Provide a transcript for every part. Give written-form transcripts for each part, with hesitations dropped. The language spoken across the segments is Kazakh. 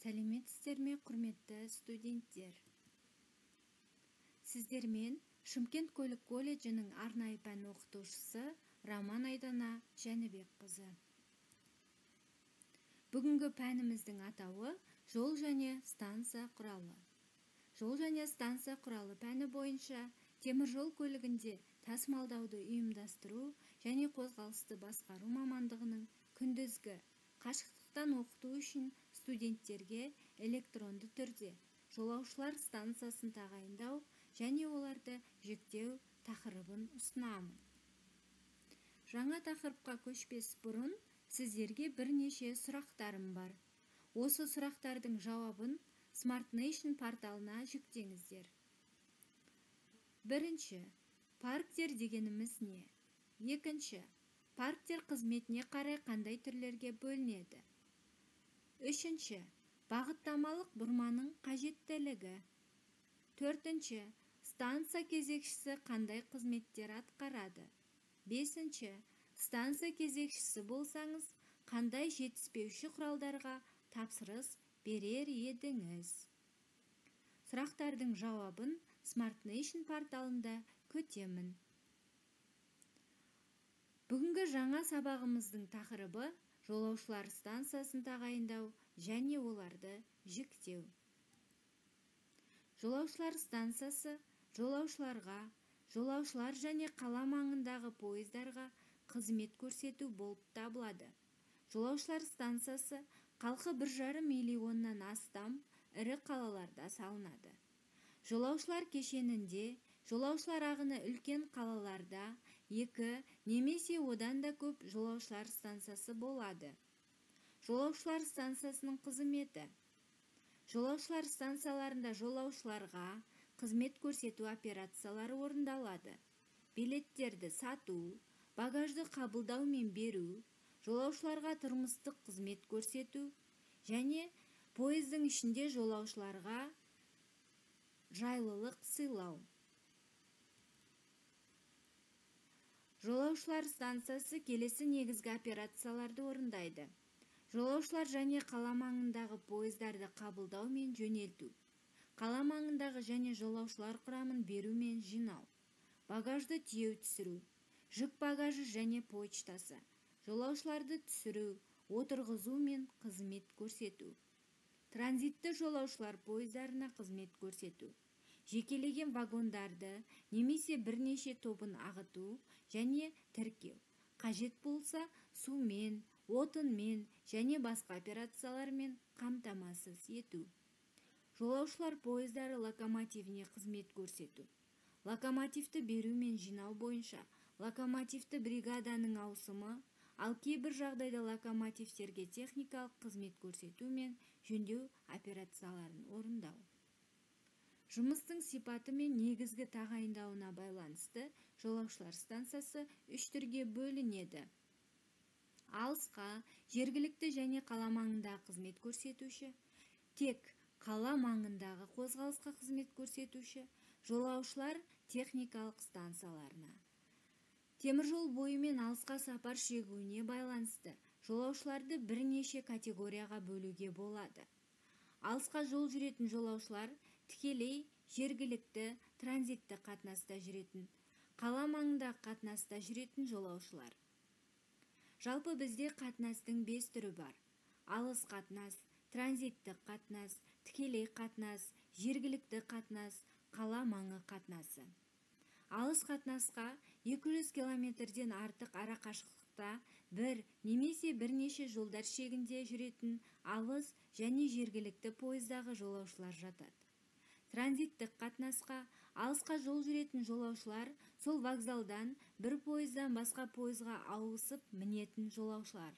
Сәлеметсіздер ме, құрметті студенттер! Сіздермен Шымкент көлік колледжінің арнайы пән оқытушысы Роман Айдана Жәнібекқызы. Бүгінгі пәніміздің атауы жол және станция құралы. Жол және станция құралы пәні бойынша теміржол көлігінде тасымалдауды ұйымдастыру және қозғалысты басқару мамандығының күндізгі қашықтықтан оқыту үшін студенттерге электронды түрде жолаушылар станциясын тағайындау және оларды жіктеу тақырыбын ұсынамын. Жаңа тақырыпқа көшпес бұрын сіздерге бірнеше сұрақтарым бар. Осы сұрақтардың жауабын Smart Nation порталына жүктеңіздер. Бірінші, парктер дегеніміз не? Екінші, парктер қызметіне қарай қандай түрлерге бөлінеді? Үшінші, бағыттамалық бұрманың қажеттілігі. Төртінші, станция кезекшісі қандай қызметтер атқарады? Бесінші, станция кезекшісі болсаңыз, қандай жетіспеуші құралдарға тапсырыс берер едіңіз? Сұрақтардың жауабын Smart Nation порталында күтемін. Бүгінгі жаңа сабағымыздың тақырыбы жолаушылар станциясын тағайындау және оларды жіктеу. Жолаушылар станциясы жолаушыларға, жолаушылар және қала маңындағы пойыздарға қызмет көрсету болып табылады. Жолаушылар станциясы халқы 1,5 миллионнан астам ірі қалаларда салынады. Жолаушылар кешенінде жолаушылар ағыны үлкен қалаларда 2 немесе одан да көп жолаушылар станциясы болады. Жолаушылар станциясының қызметі. Жолаушылар станцияларында жолаушыларға қызмет көрсету операциялары орындалады. Билеттерді сату, багажды қабылдау мен беру, жолаушыларға тұрмыстық қызмет көрсету және пойыздың ішінде жолаушыларға жайлылық сыйлау. Жолаушылар станциясы келесі негізгі операцияларды орындайды. Жолаушылар және қала маңындағы пойыздарды қабылдау мен жөнелту, қала маңындағы және жолаушылар құрамын беру мен жинау, багажды тиеу түсіру, жүк багажы және почтасы, жолаушыларды түсіру, отырғызу мен қызмет көрсету, транзитті жолаушылар пойыздарына қызмет көрсету, жекелеген вагондарды немесе бірнеше тобын ағыту және тіркеу, қажет болса сумен, отынмен және басқа операциялармен қамтамасыз ету. Жолаушылар пойыздары локомотивіне қызмет көрсету. Локомотивті беру мен жинау бойынша локомотивті бригаданың ауысымы, ал кейбір жағдайда локомотивтерге техникалық қызмет көрсету мен жөндеу операцияларын орындау. Жұмыстың сипаты мен негізгі тағайындауына байланысты жолаушылар станциясы үш түрге бөлінеді. Алысқа, жергілікті және қала маңындағы қызмет көрсетуші, тек қала маңындағы қозғалысқа қызмет көрсетуші, жолаушылар техникалық станцияларына. Теміржол бойымен алысқа сапар шегуіне байланысты жолаушыларды бірнеше категорияға бөлуге болады. Алысқа жол жүретін жолаушылар тікелей жергілікті транзитті қатынаста жүретін, қала маңындағы қатынаста жүретін жолаушылар. Жалпы бізде қатынастың 5 түрі бар. Алыс қатынас, транзиттік қатынас, тікелей қатынас, жергілікті қатынас, қала маңы қатынасы. Алыс қатынасқа 200 километрден артық ара қашықтықта бір немесе бірнеше жолдар шегінде жүретін алыс және жергілікті пойыздағы жолаушылар жатады. Транзиттік қатынасқа алысқа жол жүретін жолаушылар сол вокзалдан бір пойыздан басқа пойызға ауысып мінетін жолаушылар.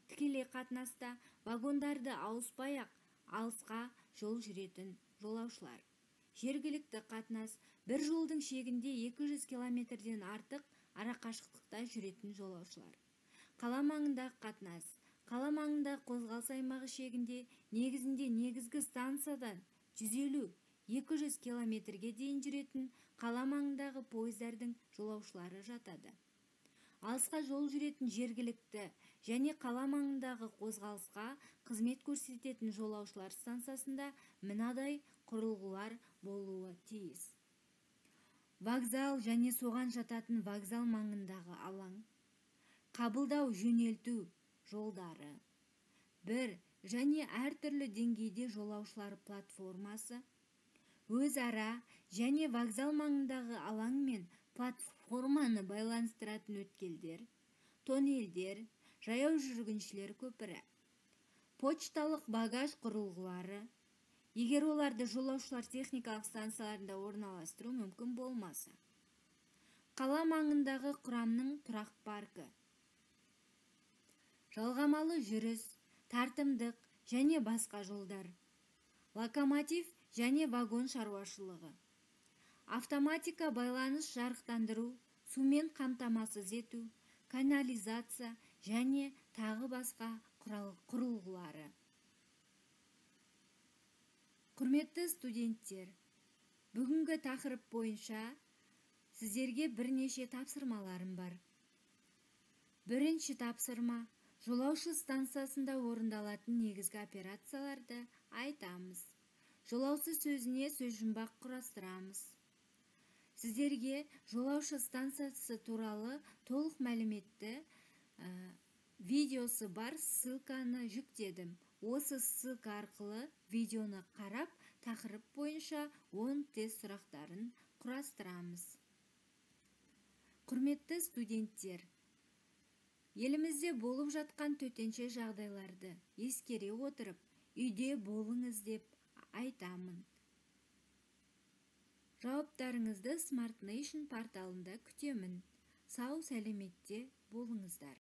Тікелей қатынаста вагондарды ауыспай-ақ алысқа жол жүретін жолаушылар. Жергілікті қатынас бір жолдың шегінде 200 километрден артық арақашықтықта жүретін жолаушылар. Қала маңындағы қатынас, қала маңындағы қозғалыс аймағы шегінде негізінде негізгі станциядан 150-200 километрге дейін жүретін қала маңындағы пойыздардың жолаушылары жатады. Алысқа жол жүретін жергілікті және қала маңындағы қозғалысқа қызмет көрсететін жолаушылар станциясында мынадай құрылғылар болуы тиіс. Вокзал және соған жататын вокзал маңындағы алаң, қабылдау жөнелту жолдары, бір және әртүрлі деңгейде жолаушылар платформасы, өзара және вокзал маңындағы алаң мен платформаны байланыстыратын өткелдер, тоннельдер, жаяу жүргіншілер көпірі, почталық багаж құрылғылары, егер оларды жолаушылар техникалық станцияларында орналастыру мүмкін болмаса. Қала маңындағы құрамның тұрақ паркі, жалғамалы жүріс, тартымдық және басқа жолдар, локомотив және вагон шаруашылығы, автоматика байланыс жарықтандыру, сумен қамтамасыз ету, канализация және тағы басқа құрылғылары. Құрметті студенттер, бүгінгі тақырып бойынша сіздерге бірнеше тапсырмаларым бар. Бірінші тапсырма: жолаушы станциясында орындалатын негізгі операцияларды айтамыз. Жолаушы сөзіне сөзжұмбақ құрастырамыз. Сіздерге жолаушы станциясы туралы толық мәліметті видеосы бар ссылканы жүктедім. Осы ссылка арқылы видеоны қарап, тақырып бойынша 10 тест сұрақтарын құрастырамыз. Құрметті студенттер, елімізде болып жатқан төтенше жағдайларды ескере отырып, үйде болыңыз деп айтамын. Жауаптарыңызды Smart Nation порталында күтемін. Сау сәлеметте болыңыздар.